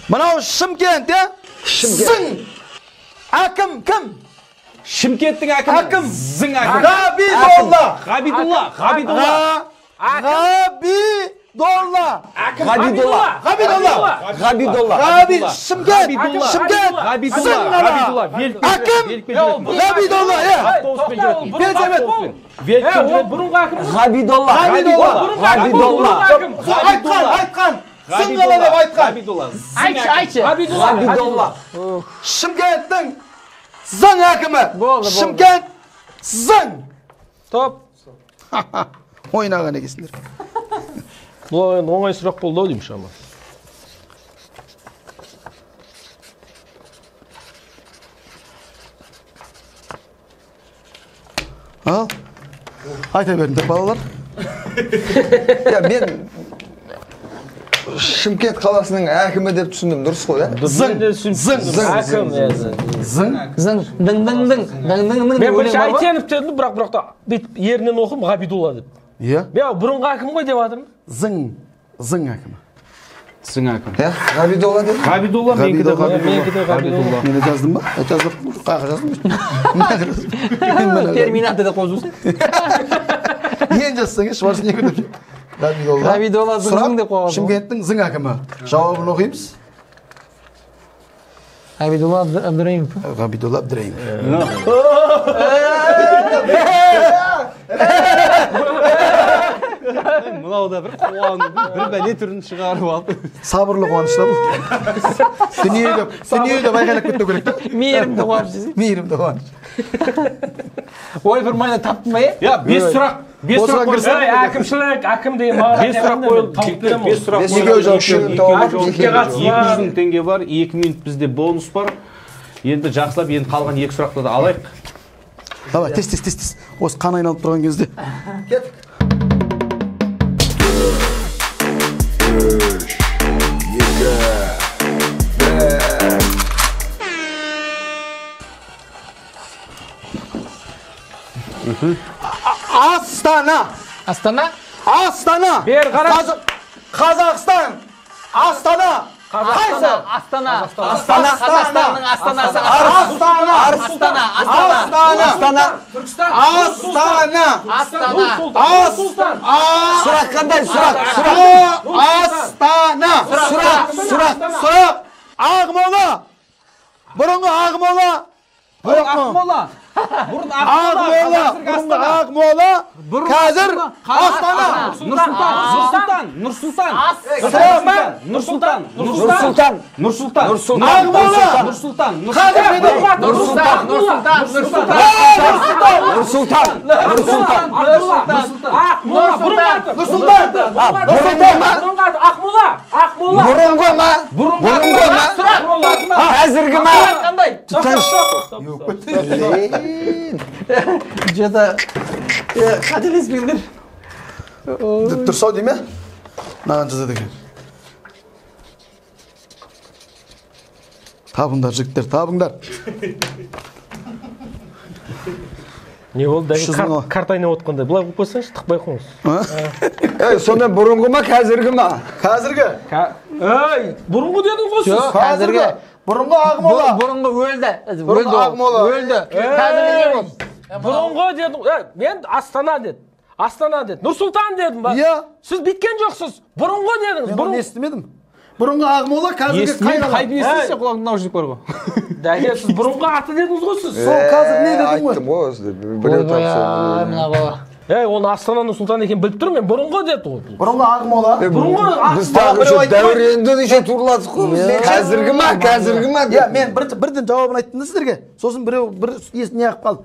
Мынау Шымкент, е? Шымкент. Зың. Әкім кім? Шымкенттің әкімі. Әкім. Зың әкім. Ғабидолла. Ғабидулла. Ғабидулла. Ғабидолла. Ғабидолла. Ғабидолла. Ғабидолла. Ғаби Шымкент. Шымкент. Ғабидулла. Ғабидулла. Әкім. Ғабидолла, е. Ол бұрынғы әкім. Ғабидолла. Ғабидолла. Ғабидолла. Айтқан, айтқан. Зың деп айтқан. Ғабидулла. Айтшы, айтшы. Ғабидолла. Шымкенттің зың әкімі. Болды, болды. Шымкент зың. Топ. Ойнаған екенсіңдер. Бұл енді оңай сұрақ болды ау деймін шама. Ал, айта беріңдер, балалар. Я, мен Шымкент қаласының әкімі деп түсіндім, дұрыс қой, ә? Зың, зың, Әкім, зың. Зың, дың, дың, дың, дың, дың, дың. Мен бірінші Айтенов дедім, бірақ та бүйтіп ерінен оқым Ғабидулла деп. Иә. Мен бұрынғы әкім ғой деп жатырмын. Зың, зың әкімі. Зың әкім. Иә, Ғабидолла дедім. Ғабидулла, менікі де Менікі де Ғабидулла. Мен де жаздым ба? Жаздым. Қаяққа жаздым? Терминатор деп қойып жүрсің. Ең жазсаң, еш барсын екі деп. Ғабидолла. Ғабидолла зың зың деп қойған. Шымкенттің зың әкімі. Жауабын оқимыз. Ғабидолла Абдраимов. Ғабидолла Абдраимов. Мынау да бір қуанудың бір бәле түрін шығарып алып. Сабырлы қуаныш та бұл. Дүние деп айқайлап кетпеу керек та. Мейірімді қуаныш десең. Мейірімді қуаныш. Ой, бір майна таптым ба, е? Я, 5 сұрақ. 5 сұрақ қойылды. Әкімшілік, әкім деген маған 5 сұрақ қойылды. 5 сұрақ Екеуі жауап берді. 200 мың теңге бар, 2 минут бізде бонус бар. Енді жақсылап, енді қалған 2 сұрақты да алайық. Давай, тез, тез, тез, тез. Осы қан айналып тұрған кезде. Кеттік. 3, 2, 1. Астана. Астана? Астана. Бер қараш. Қазақстан. Астана. Қайсы? Астана. Астана. Қазақстанның астанасы. Астана. Астана. Астана. Астана. Түркістан. Астана. Астана. Сұлтан. Сұрақ қандай? Сұрақ. Сұрақ. Астана. Сұрақ. Сұрақ. Сұрақ. Ақмола. Бұрынғы Ақмола. Ақмола. Бұрын Ақмола. Бұрынғы Ақмола. Қазір Астана. Нұрсұлтан. Нұрсұлтан. Нұрсұлтан. Нұрсұлтан. Нұрсұлтан. Нұрсұлтан. Нұрсұлтан. Ақмола. Нұрсұлтан. Қазір Нұрсұлтан. Нұрсұлтан. Нұрсұлтан. Нұрсұлтан. Нұрсұлтан. Ақмола. Нұрсұлтан. Бұрынғы ма? Бұрынғы аты Ақмола. Ақмола. Бұрынғы ма? Бұрынғы ма? Қазіргі ма? Қандай? Тыныш. Жета қателеспеңдер. Дұрыс ау дейме? Мынаған жазады екен. Табыңдар, жігіттер, табыңдар. Не болды? Үш жүз мың. Карта ойнап отқандай. Былай қойып қойсаңшы, тықпай қойыңыз. Ей, сонда бұрынғы ма, қазіргі ма? Қазіргі. Ей, бұрынғы дедің ғой сіз. Қазіргі. Бұрынғы Ақмола. Бұрынғы өлді. Бұрынғы Ақмола. Өлді. Қазіргі не болды? Бұрынғы дедің. Мен Астана деді. Астана деді. Нұрсұлтан дедім ба? Иә. Сіз біткен жоқсыз. Бұрынғы дедіңіз. Мен оны естімедім. Бұрынғы Ақмола қазіргі қай қала? Қайдан естісің, құлағыңда наушник бар ғой. Дәке, сіз бұрынғы аты дедіңіз ғой сіз. Сол қазір не дедің ғой? Айттым ғой, біреу тапса. Мына бала. Ей, оны Астана Нұрсұлтан екенін біліп тұрмын мен. Бұрынғы деді ғой. Бұрынғы Ақмола. Бұрынғы Біз тағы Дәуренді неше турладық қой біз. Қазіргі ма, қазіргі ма? Иә, мен бірден жауабын айттым да сіздерге. Сосын біреу бір не қылып қалды.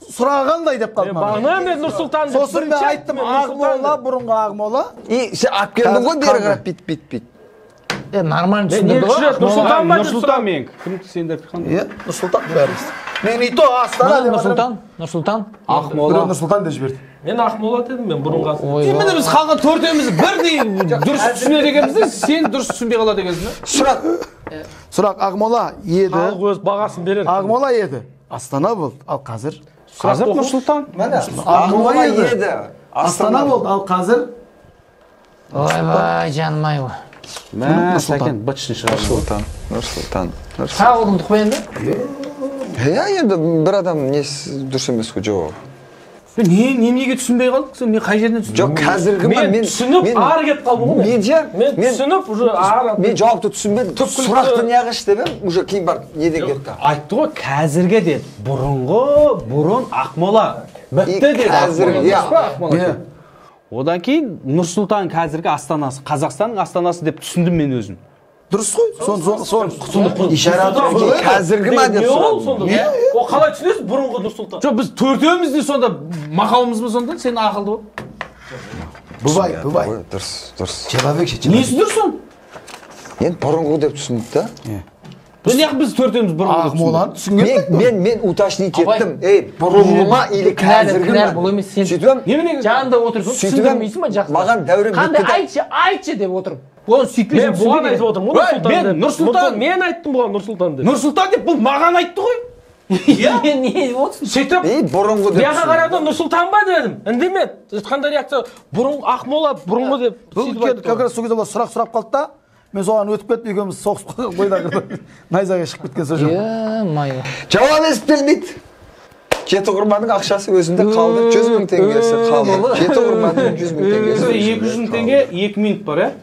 Сұрағы қандай деп қалды маған. Бағана мен Нұрсұлтан деп. Сосын мен айттым, Ақмола, бұрынғы Ақмола. И сен алып келдің ғой бері қарап бит бит бит. Нормально түсіндірді ғой. Нұрсұлтан ба? Нұрсұлтан менікі. Кім сен де қандай? Иә, Нұрсұлтан бәріміз. Мен и то Астана деп. Нұрсұлтан, Нұрсұлтан. Ақмола. Нұрсұлтан деп жіберді. Мен Ақмола дедім, мен бұрынғы аты. Міне біз қалған төртеуміз бірдей дұрыс түсінеді екенбіз де, сен дұрыс түсінбей қалады екенсің да? Сұрақ. Сұрақ Ақмола еді. Халық өз бағасын берер. Ақмола еді. Астана болды. Ал қазір Қазір Нұрсұлтан. Ақмола еді. Астана болды. Ал қазір Ойбай, жаным ай. Мә, Сәкен, бытшын шығарды. Нұрсұлтан, Нұрсұлтан. Тағы ұтылдық қой енді? Иә, енді бір адам несі дұрыс емес қой жауабы. Не, неге түсінбей қалдық? Сен мен қай жерінен түсіндің? Жоқ, қазіргі ма мен түсініп ары кетіп қалдым ғой. Мен ше? Мен түсініп уже ары. Мен жауапты түсінбедім. Сұрақты неғыш деп едім, уже кейін барып неден кетті. Айтты ғой, қазіргі деді. Бұрынғы, бұрын Ақмола. Бітті деді. Қазіргі, иә. Одан кейін Нұрсұлтан қазіргі астанасы, Қазақстанның астанасы деп түсіндім мен өзім. Дұрыс қой. Сон ишара қазіргі ма деп сұрадым. О, қалай түсінесіз бұрынғы Нұрсұлтан? Жоқ, біз төртеуміз де сонда мақауымыз ба сонда? Сен ақылды бол. Бывай, бывай. Дұрыс, дұрыс. Человек ше. Несі дұрыс оның? Енді бұрынғы деп түсіндік та. Біз неғып біз төртеуміз бұрынғы деп түсіндік? Ақмоланы түсінген. Мен уточнить еттім. Ей, бұрынғы ма или қазіргі ма? Кінәлі бұл емес, сен жанында отырсың, түсіндірмейсің ба жақсы? Маған Дәурен қандай айтшы, айтшы деп отырып. Оны сөйтпесең мен бұған айтып отырмын ғой, Нұрсұлтан деп. Нұрсұлтан. Мен айттым бұған Нұрсұлтан деп. Нұрсұлтан деп бұл маған айтты ғой. Иә. Не отырсың? Сөйтіп, ей, бұрынғы деп. Бұяға қарадым, Нұрсұлтан ба дедім. Үндемеді. Қандай реакция? Бұрын Ақмола, бұрынғы деп. Бұл как раз сол кезде сұрақ сұрап қалды да. Мен соған өтіп кеттім, екеуміз соғысып қалдық, ойда найзаға шығып кеткен сол жер. Е-мое. Жауап естілмейді. Жеті құрманың ақшасы өзінде қалды, 100 мың теңгесі қалды. Жеті құрманың 100 мың теңгесі. 200 мың теңге, 2 минут бар, ә?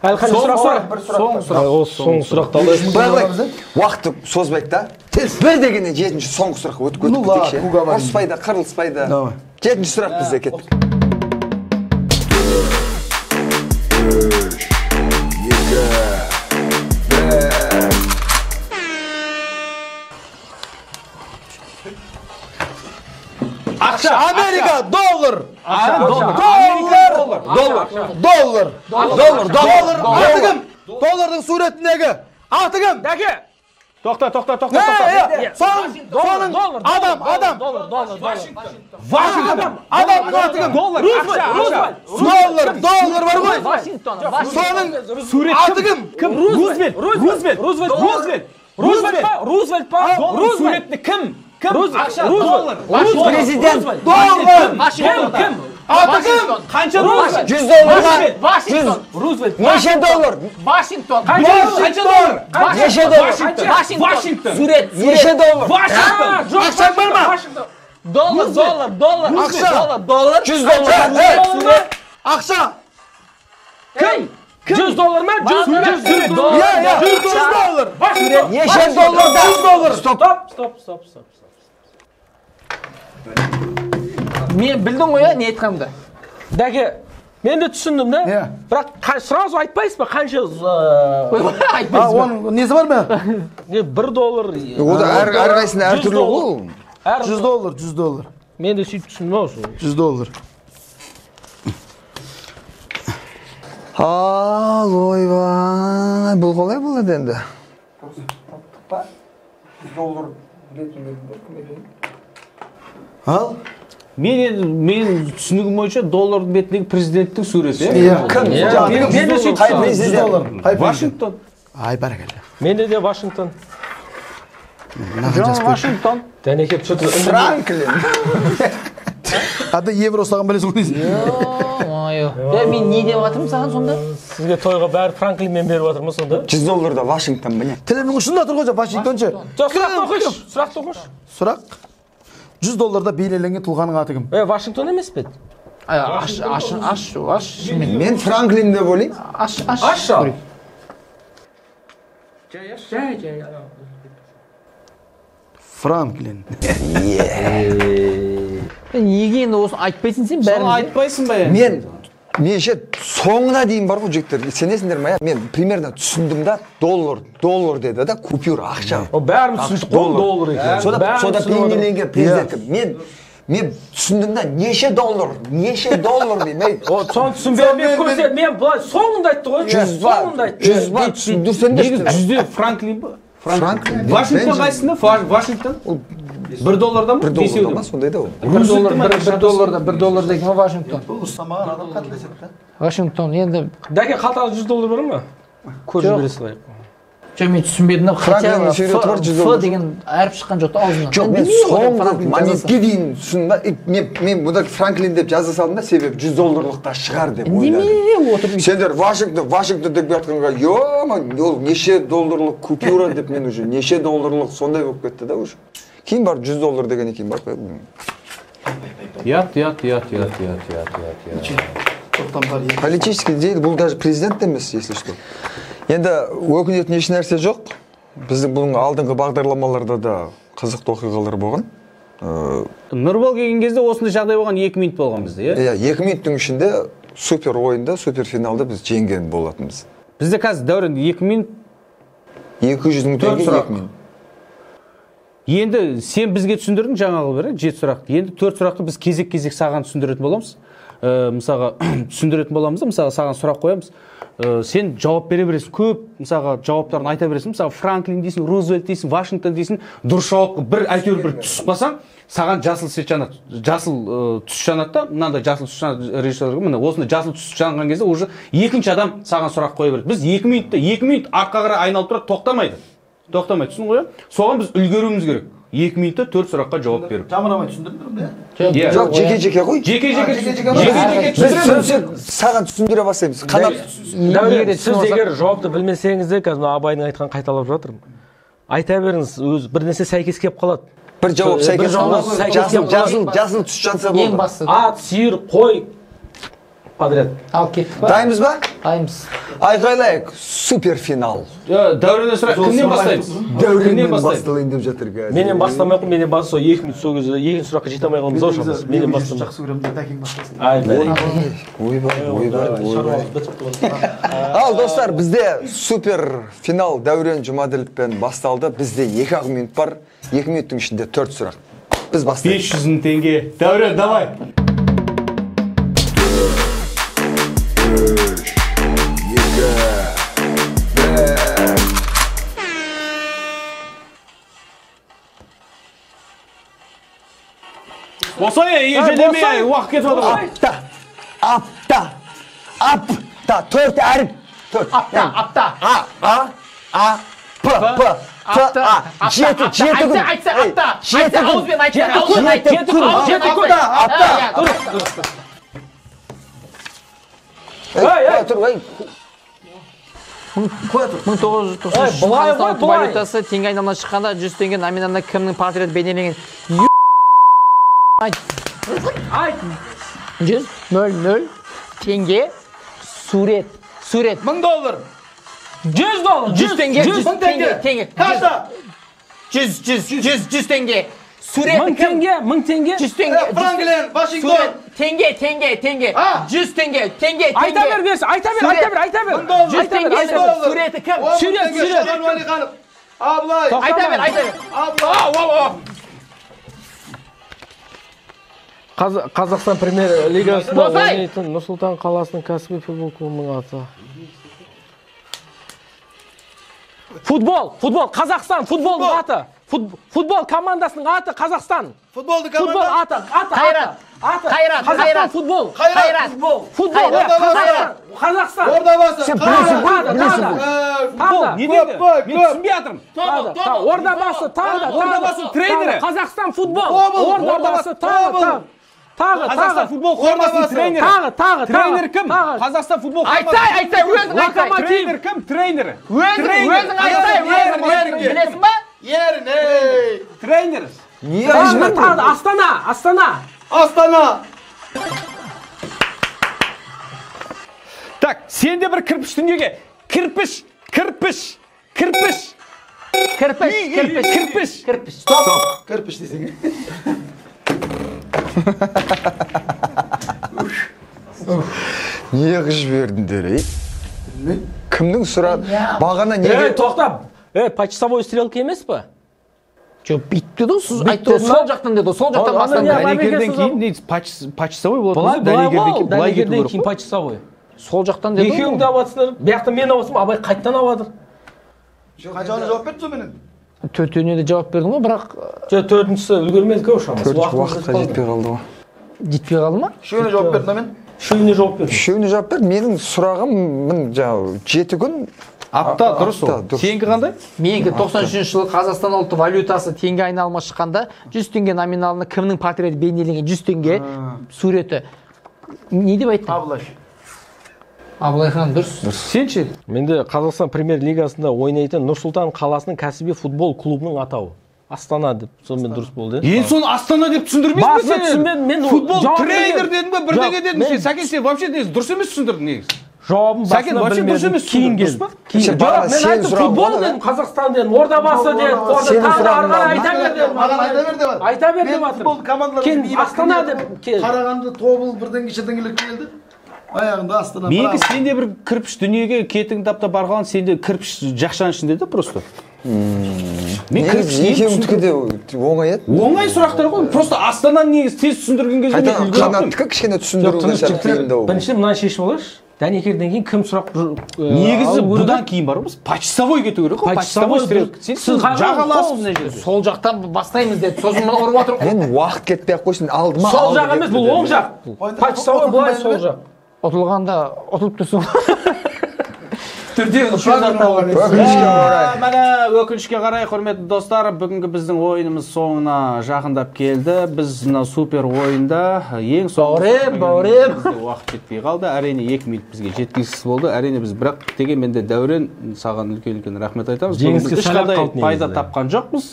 Әлі қанша сұрақ бар? Соңғы сұрақ. Соңғы сұрақты алайық. Былай, уақытты созбайық та. Бір дегеннен жетінші соңғы сұраққа өтіп кетейікші. Ұрыспай да, қырылыспай да. Жетінші сұрақ бізде кеттік. Ақша, Америка, доллар. Доллар, доллар, доллар, доллар, доллар. Аты кім? Доллардың суретіндегі аты кім? Дәке. Тоқта, тоқта, тоқта, тоқта. Соның адам, адам. Доллар, доллар, доллар. Вашингтон. Адамның аты кім? Доллар, ақша, ақша. Доллар, доллар бар ғой. Вашингтон. Соның сурет аты кім? Кім? Рузвельт, Рузвельт, Рузвельт, Рузвельт. Рузвельт па? Рузвельт па? Рузвельт суретінде кім? Кім? Ақша, доллар. Президент. Доллар. Кім? Кім? Аты кім? Қанша доллар? 100 доллар. Вашингтон. Рузвельт. Неше доллар? Вашингтон. Қанша доллар? Неше доллар? Вашингтон. Вашингтон. Сурет. Неше доллар? Вашингтон. Ақшаң бар ма? Доллар, доллар, доллар. Ақша. Доллар, доллар. 100 доллар. Ақша. Кім? 100 доллар ма? 100 доллар. Иә, иә. 100 доллар. Неше долларда? 100 доллар. Стоп, стоп, стоп, стоп. Мен білдің ғой, не айтқанымды. Дәке, мен де түсіндім да. Бірақ сразу айтпайсыз ба, қанша айтпайсыз ба? Оның несі бар ма? Не, 1 доллар. О да әрқайсысында әртүрлі ғой. 100 доллар, 100 доллар. Мен де сөйтіп түсіндім ау сол. 100 доллар. Ал, ойбай, бұл қалай болады енді? Таптық па? 100 доллар білетін кім екен? Ал? Мен түсінігім бойынша доллардың бетіндегі президенттің суреті. Кім? Қай президент? Вашингтон. Ай, бәрекелді. Менде де Вашингтон. Вашингтон. Дәнекеп что-то. Франклин. Ады евро ұстаған білесің ғой дейсің. Ё-моё. Мен не деп жатырмын саған сонда? Сізге тойға бәрі Франклинмен беріп жатыр ма сонда? 100 долларда Вашингтон міне. Тілімнің ұшында тұр ғой, Вашингтон ше. Жоқ, сұрақты оқиыншы. Сұрақты оқиыншы. Сұрақ. 100 долларда бейнеленген тұлғаның аты кім? Вашингтон емес пе? Аш, аш, аш, аш. Мен Франклин деп ойлаймын. Аш, аш. Аш. Жай, жай, жай. Франклин. Неге енді осыны айтпайсың сен бәрімізге? Соны айтпайсың ба енді? Мен ше соңына дейін бар ғой жігіттер, сенесіңдер ме? Мен примерно түсіндім да, доллар, доллар деді да, купюра, ақша. Бәріміз түсіндік қой, доллар екен. Сода бейнеленген президент. Мен түсіндім да, неше доллар, неше доллар деймін. Соны түсінбей, мен көрсет, мен былай соңында айтты ғой. Соңында айтты. 100 ба, түсіндірсеңдерші. Негізі 100-де Франклин ба? Франклин. Вашингтон қайсысында? Вашингтон? 1 долларда ма? 1 долларда ма? Сондай да ол. 1 доллар, 1 долларда, 1 доллар деген Вашингтон. Бұл ұстамаған адам қателеседі да. Вашингтон енді. Дәке, қалтаңызда 100 доллар бар ма? Көріп жібере салайық. Жоқ, мен түсінбедім. Хотя Ф деген әріп шыққан жоқ та аузынан. Жоқ, мен соңғы моментке дейін түсіндім. Мен бұда Франклин деп жаза салдым да, себебі 100 долларлықта шығар деп ойладым. Немене отырып? Сендер Вашингтон, Вашингтон деп жатқанға, ё-ма, ол неше долларлық купюра деп мен уже неше долларлық сондай болып кетті да уже. Кейін барып 100 доллар деген екен барып. Ұят, ұят, ұят, ұят, ұят, ұят, ұят. Политический деятель, бұл даже президент емес, если что. Енді өкінетін еш нәрсе жоқ. Біздің бұның алдыңғы бағдарламаларда да қызықты оқиғалар болған. Нұрбол келген кезде осындай жағдай болған, 2 минут болған бізде, иә? Иә, 2 минуттың ішінде супер ойында, супер финалда біз жеңген болатынбыз. Бізде қазір Дәурен 2 минут 200 мың теңге 2 минут. Енді сен бізге түсіндірдің жаңағы бір 7 сұрақты. Енді 4 сұрақты біз кезек-кезек саған түсіндіретін боламыз. Мысалға түсіндіретін боламыз да, мысалға саған сұрақ қоямыз. Сен жауап бере бересің, көп мысалға жауаптарын айта бересің. Мысалы Франклин дейсің, Рузвельт дейсің, Вашингтон дейсің. Дұрыс жауапқа бір әйтеуір бір түсіп қалсаң, саған жасыл свет жанады, жасыл түс жанады да, мынандай жасыл түс жанады режиссерлерге, міне осындай жасыл түс жанған кезде уже екінші адам саған сұрақ қоя береді. Біз 2 минутта 2 минут артқа қарай айналып тұрады, тоқтамайды. Тоқтамайды, түсіндің ғой? Соған біз үлгеруіміз керек. 2 минутта 4 сұраққа жауап беріп. Жамырамай түсіндірдім бе? Жоқ, жеке-жеке ғой. Жеке-жеке. Жеке-жеке саған түсіндіре бастаймыз. Қанат. Дәурен, сіз егер жауапты білмесеңіз де, қазір мына Абайдың айтқанын қайталап жатырмын. Айта беріңіз, өз бір нәрсе сәйкес келіп қалады. Бір жауап сәйкес қалады. Жасыл түс жанса болды. Ең бастысы. Ат, сиыр, қой подряд. Ал кеттік па? Дайынбыз ба? Дайынбыз. Айқайлайық, супер финал. Дәуреннен сұрақ, кімнен бастаймыз? Дәуреннен басталайын деп жатыр қазір. Менен бастамай қой, менен баста, сол 2 минут сол кезде екінші сұраққа жете алмай қалдым, сол шамасы. Менен бастамай. Жақсы көремін, дәкең бастасын. Ай, ойбай, ойбай, ойбай. Ал достар, бізде супер финал Дәурен Жұмаділовпен басталды. Бізде 2 минут бар. 2 минуттың ішінде 4 сұрақ. Біз бастаймыз. 500 мың теңге. Дәурен, давай. 3, 2, 1. Босай, ежелемей, уақыт кетіп жатыр ғой. Апта, апта, апта, 4 әріп. 4. Апта, апта. А, А, А, П, П, Т, А. 7, 7 күн. Айтса, айтса, апта. Айтса, ауызбен айтса, ауызбен айт. 7 күн. 7 күн. Апта, апта. Ей, ей, тұр, ей. 1993 Қазақстан валютасы теңге айналымына шыққанда 100 теңге номиналында кімнің портреті бейнеленген? Айт. Айт. 100 0 теңге сурет. Сурет. 1000 доллар. 100 доллар. 100 теңге. 100 теңге. Теңге. Каша. 100 100 100 100 теңге. Сурет. 1000 теңге, 1000 теңге. 100 теңге. Франклин, Вашингтон. Теңге, теңге, теңге. 100 теңге, теңге, теңге. Айта бер, берші, айта бер, айта бер, айта бер. 100 теңге суреті кім? Сурет, сурет. Уәлиханов. Абылай. Айта бер, айта бер. Абылай. Қазақстан премьер лигасында ойнайтын Нұр-Сұлтан қаласының кәсіби футбол клубының аты. Футбол, футбол, Қазақстан футболының аты. Футбол командасының аты Қазақстан. Футболды команда. Футбол аты, аты, Қайрат. аты. Қайрат, Қазақстан футбол. Қайрат. Футбол. Футбол. Қазақстан. Ордабасы. Сен білесің ғой, білесің ғой. Тағы. Не деді? Мен түсінбей жатырмын. Ордабасы, тағы. Ордабасы тренері. Қазақстан футбол. Ордабасы, тағы, тағы. Тағы, Қазақстан футбол құрамасының тренері. Тағы. Тренер кім? Қазақстан футбол құрамасы. Айтсай, өзің айтсай. Тренер кім? Тренері. Өзің айтсай, өзің білесің ба? Ерін, ей. Тренер. Не Тағы, Астана. Астана. Так, сенде бір кірпіш дүниеге. Кірпіш. Кірпіш. Кірпіш. Стоп. Кірпіш десең. Не қылып жібердіңдер, ей? Кімнің сұрады? Бағана неге? Ей, тоқтап. Ей, по часовой стрелке емес па? Жоқ, бүйтті де, сіз айтты, сол жақтан деді, сол жақтан бастан. Дәнекерден кейін не по часовой болады? Былай, дәнекерден кейін по часовой. Сол жақтан деді. Екеуің де алып жатсыңдар, бұяқта мен алып жатсам, Абай қайтадан алып жатыр. Қаншауына жауап берді соменен? Төртеуіне де жауап бердің ғой, бірақ... Жоқ, төртіншісі үлгермедік ау шамасы. Уақытқа жетпей қалды ғой. Жетпей қалды ма? Үшеуіне жауап бердім мен. Үшеуіне жауап бердім. Үшеуіне жауап бердім. Менің сұрағым, жаңағы 7 күн. Апта, дұрыс ол. Сенікі қандай? Менікі 93 жылы Қазақстан ұлттық валютасы теңге айналымы шыққанда 100 теңге номиналына кімнің портреті бейнеленген 100 теңге суреті. Не деп айттың? Абылай. Абылай хан, дұрыс. Сен ше? Менде Қазақстан премьер-лигасында ойнайтын Нұр-Сұлтан қаласының кәсіби футбол клубының атауы. Астана деп, сонымен дұрыс болды. Енді соны Астана деп түсіндірмейсің бе Басында сен? түсінбедім, мен футбол жауап тренер берген. дедің бе, бірдеңе Жоқ, дедің сен. Сәкен, сен вообще негізі дұрыс емес түсіндірдің негізі. Жауабын Сәкен, басында вообще дұрыс білмедім, емес кейін түсіндірдің, дұрыс келді. па? Кейін. Сен Жоқ, бағана мен сен айттым, сұрағың футбол болды, дедім, Қазақстан дедім, Ордабасы дедім, Орда Сенің тағы ары сұрағың қарай бар айта бер дедім. Маған айта бер деп. Айта бер деп Мен футбол командалары Кейін Астана деп. Қарағанды, Тобыл бірдеңе шірдеңелер келді. Аяғында Астана. Менікі сенде бір кірпіш дүниеге кетің тапта барған, сенде кірпіш жақшаның ішінде де просто. Мен кірпіш Негізі екеуіңдікі де оңай еді. Оңай сұрақтар ғой. Просто Астананы негізі тез түсіндірген кезде мен Қайтадан үлгере алмадым. Қанаттікі кішкене түсіндіруге сәл қиындау. Бірінші мынаны шешіп алайықшы. Дәнекерден кейін кім сұрақ Негізі бұдан кейін бар ғой, по часовой кету керек қой, по часовой стрелка. Сен жағаласың мына жерде. Сол жақтан бастаймыз деді. Сосын мына ұрып отыр. Мен уақыт кетпей ақ қойсын, алдыма Сол алды жақ емес, кетті бұл деді. оң жақ. По часовой былай сол жақ. Ұтылғанда ұтылып тұрсың. Өкінішке орай. Міне, өкінішке қарай, құрметті достар, бүгінгі біздің ойынымыз соңына жақындап келді. Біз мына супер ойында ең соңғы Бауырым. Уақыт жетпей қалды. Әрине 2 минут бізге жеткіліксіз болды. Әрине біз бірақ дегенмен де Дәурен саған үлкен-үлкен рахмет айтамыз. Жеңіске Бүгін біз сәл-ақ ешқандай қалды пайда негізі. тапқан жоқпыз.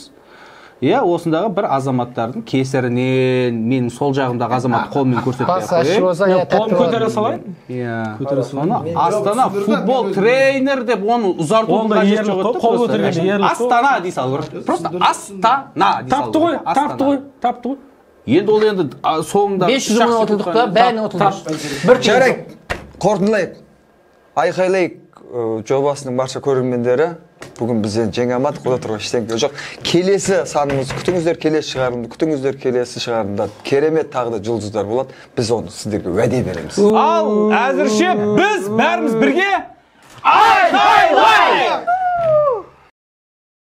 Иә, осындағы бір азаматтардың кесірінен менің сол жағымдағы азамат қолмен көрсетпей Басы ащы болса, иә, тәтті Қолын болады. көтере салайын. Иә. Көтере салайын. Оны Астана футбол тренер деп оны ұзартудың Онда қажеті ерлік жоқ қой, еді. қол просто. көтергенде ерлік қой. Астана дей салу керек. Просто Астана дей салу Тапты ғой, керек. тапты ғой, тапты ғой. Енді ол енді соңында 500 мың ұтылдық та, бәрін ұтылдық. Бір тиын жоқ. Жарайды, қорытындылайық. Айқайлайық жобасының барша көрермендері. Бүгін біз енді жеңе алмадық, онда тұрған ештеңе жоқ. Келесі санымызды күтіңіздер, келесі шығарылымды күтіңіздер, келесі шығарылымда керемет тағы да жұлдыздар болады. Біз оны сіздерге уәде береміз. Ал әзірше біз бәріміз бірге айқайлайық!